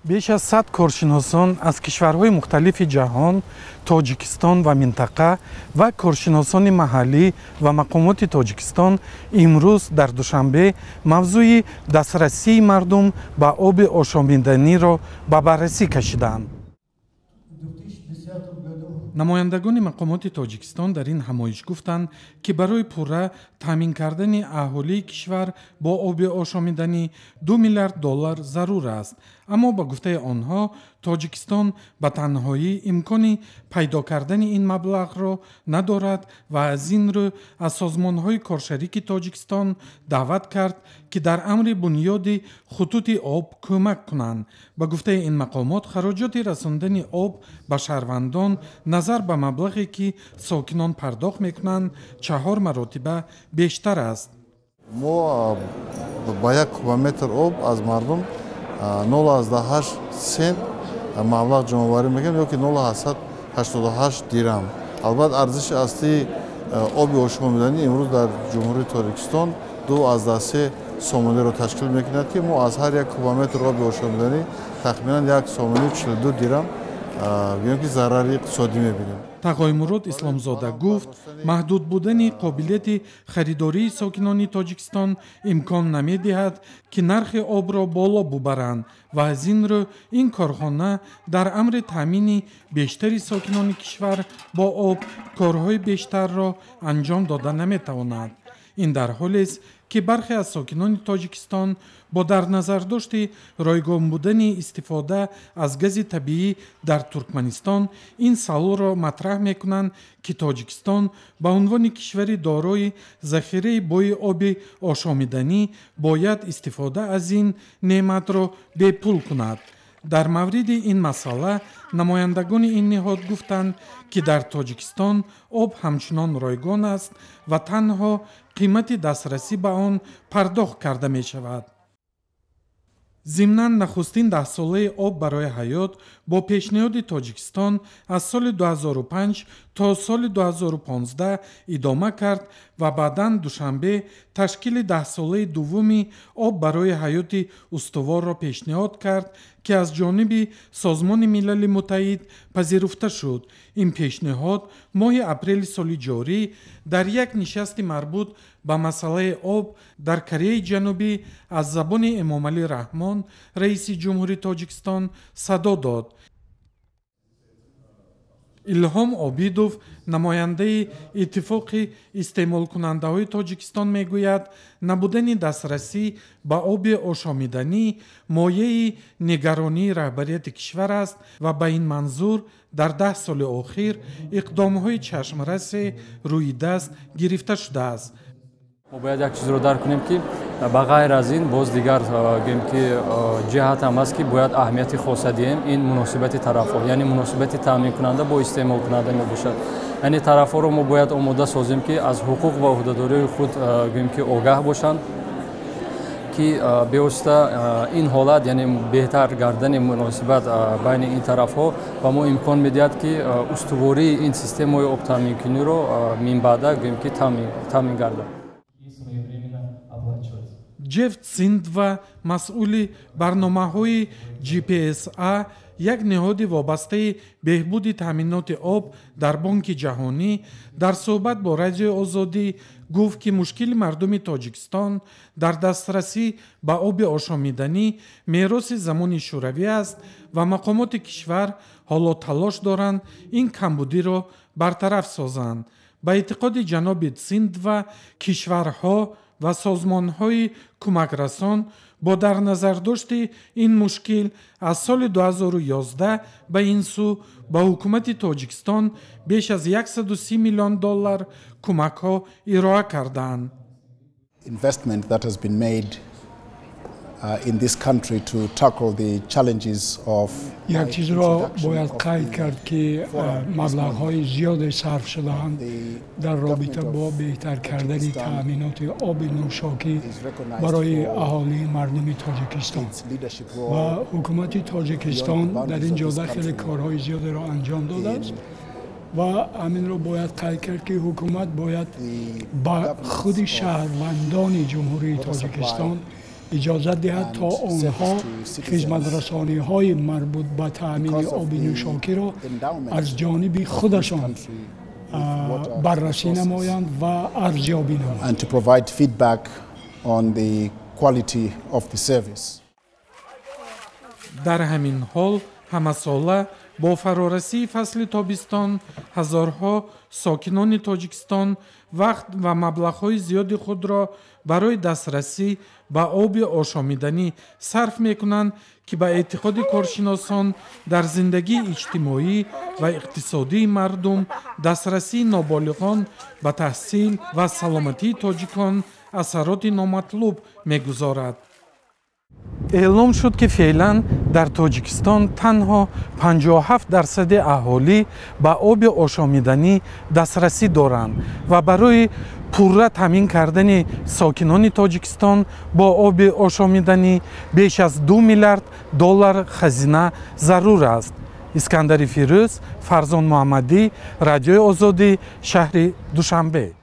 Беш аз 100 коршиносон аз кишварҳои мухталифи ҷаҳон, Тоҷикистон ва минтақа ва коршиносони маҳаллӣ ва мақомоти Тоҷикистон имрӯз дар Душанбе мавзӯи дастрасии мардум ба оби ошомиданиро ба баррасӣ кашиданд. Намояндагони мақомоти Тоҷикистон дар ин ҳамоиш гуфтанд, ки барои пурра таъмин кардани аҳолии кишвар бо оби ошомиданӣ 2 миллиард доллар зарур аст. Аммо ба гуфтаи онҳо, Тоҷикистон ба танҳоӣ имкони пайдо кардани ин маблағро надорад ва аз ин рӯ аз созмонҳои коршарики Тоҷикистон даъват кард, ки дар амри бунёди хутути об кӯмак кунанд. Ба гуфтаи ин мақомот, хароҷоти расондани об ба шаҳрвандон назар ба маблағе, ки сокинон пардохт мекунанд, 4 маротиба бештар аст. Мо ба 1 кубометр об аз мардум 0,8 сент маблағ ҷамъоварӣ мекунем ё ки 0,88 дирам. Албатта, арзиши аслии оби ошомиданӣ имрӯз дар Ҷумҳурии Тоҷикистон 2,3 сомониро ташкил мекунад, ки мо аз ҳар 1 кубометр оби ошомиданӣ тахминан 1 сомонию 42 дирам гӯем, ки зарари иқтисодӣ мебинем. Тағоймурод Исломзода гуфт, маҳдуд будани қобилияти харидории сокинони Тоҷикистон имкон намедиҳад, ки нархи обро боло бубаранд ва аз ин рӯ ин корхона дар амри таъмини бештари сокинони кишвар бо об корҳои бештарро анҷом дода наметавонад. Ин дар ҳолест, ки бархе аз сокинони Тоҷикистон бо дар назардошти ройгон будани истифода аз гази табиӣ дар Туркманистон ин саволро матраҳ мекунанд, ки Тоҷикистон ба унвони кишвари дорои захираи бои оби ошомиданӣ бояд истифода аз ин неъматро бепул кунад. Дар мавриди ин масъала намояндагони ин ниҳод гуфтанд, ки дар Тоҷикистон об ҳамчунон ройгон аст ва танҳо қимати дастрасӣ ба он пардохт карда мешавад. Зимнан, нахустин даҳсолаи об барои ҳаёт бо пешниҳоди Тоҷикистон аз соли 2005 то соли 2015 идома кард ва баъдан Душанбе ташкили даҳсолаи дуввуми об барои ҳаёти устуворро пешниҳод кард, ки аз ҷониби Созмони Милали Муттаҳид пазируфта шуд. Ин пешниҳод моҳи апрели соли ҷорӣ дар як нишасти марбут ба масъалаи об дар Кореяи Ҷанубӣ аз забони Эмомалӣ Раҳмон, раиси ҷумҳури Тоҷикистон, садо дод. Илҳом Обидов, намояндаи Иттифоқи истеъмолкунандаҳои Тоҷикистон, мегӯяд, набудани дастрасӣ ба оби ошомиданӣ мояи нигаронии раҳбарияти кишвар аст ва ба ин манзур дар 10 соли охир иқдомҳои чашмрасе рӯи даст гирифта шудааст. Мо бояд як чизро дарк кунем, ки ба ғайр аз ин боз дигар, гӯем, ки ҷиҳат ҳам аст, ки бояд аҳамияти хоса диҳем. Ин муносибати тарафҳо, яъне муносибати таъминкунанда бо истеъмолкунанда мебошад. Яъне тарафҳоро мо бояд омода созем, ки аз ҳуқуқ ва ӯҳдадориҳои худ, гӯем, ки огаҳ бошанд, ки бевосита ин ҳолат, яъне беҳтар гардани муносибат байни ин тарафҳо, ба мо имкон медиҳад, ки устувории ин системаҳои обтаъминкуниро минбаъда, гӯем, ки таъмин гардад. Ҷеф Циндва, масъули барномаҳои GPSA, як ниҳоди вобастаи беҳбуди таъминоти об дар Бонки Ҷаҳонӣ, дар суҳбат бо Радиои Озодӣ гуфт, ки мушкили мардуми Тоҷикистон дар дастрасӣ ба оби ошомиданӣ мероси замони Шӯравӣ аст ва мақомоти кишвар ҳоло талош доранд ин камбудиро бартараф созанд. Ба эътиқоди ҷаноби Циндва, кишварҳо ва созмонҳои кӯмакрасон бо дар назардошти ин мушкил аз соли 2011 ба ин сӯ ба ҳукумати Тоҷикистон беш аз 130 миллион доллар кӯмакҳо ироа кардаанд. Investment that has been made in this country to tackle the challenges of Як чизро бояд қайд кард, ки маблағҳои зиёде сарф шудаанд дар робита бо беҳтар кардани таъминоти оби нӯшокӣ барои аҳолии мардуми Тоҷикистон ва ҳукумати Тоҷикистон дар ин ҷода хеле корҳои зиёдеро анҷом додааст. Ва ҳаминро бояд қайд кард, ки ҳукумат бояд ба худи шаҳрвандони Ҷумҳурии Тоҷикистон Иҷозат диҳад, то онҳо хизматрасониҳои марбут ба таъмини оби нӯшокиро аз ҷониби худашон баррасӣ намоянд ва арзёбӣ намоянд. And to provide feedback on the quality of the service. Дар ҳамин ҳол, ҳамасола бо фарорасии фасли тобистон ҳазорҳо сокинони Тоҷикистон вақт ва маблағҳои зиёди худро барои дастрасӣ ба оби ошомиданӣ сарф мекунанд, ки ба эътиқоди коршиносон дар зиндагии иҷтимоӣ ва иқтисодии мардум, дастрасии ноболиғон ба таҳсил ва саломатии тоҷикон асароти номатлуб мегузорад. Эълом шуд, ки феълан дар Тоҷикистон танҳо 57% аҳолӣ ба оби ошомиданӣ дастрасӣ доранд ва барои пурра таъмин кардани сокинони Тоҷикистон бо оби ошомиданӣ беш аз 2 миллиард доллар хазина зарур аст. Искандари Фирӯз, Фарзон Муҳаммадӣ, Радиои Озодӣ, шаҳри Душанбе.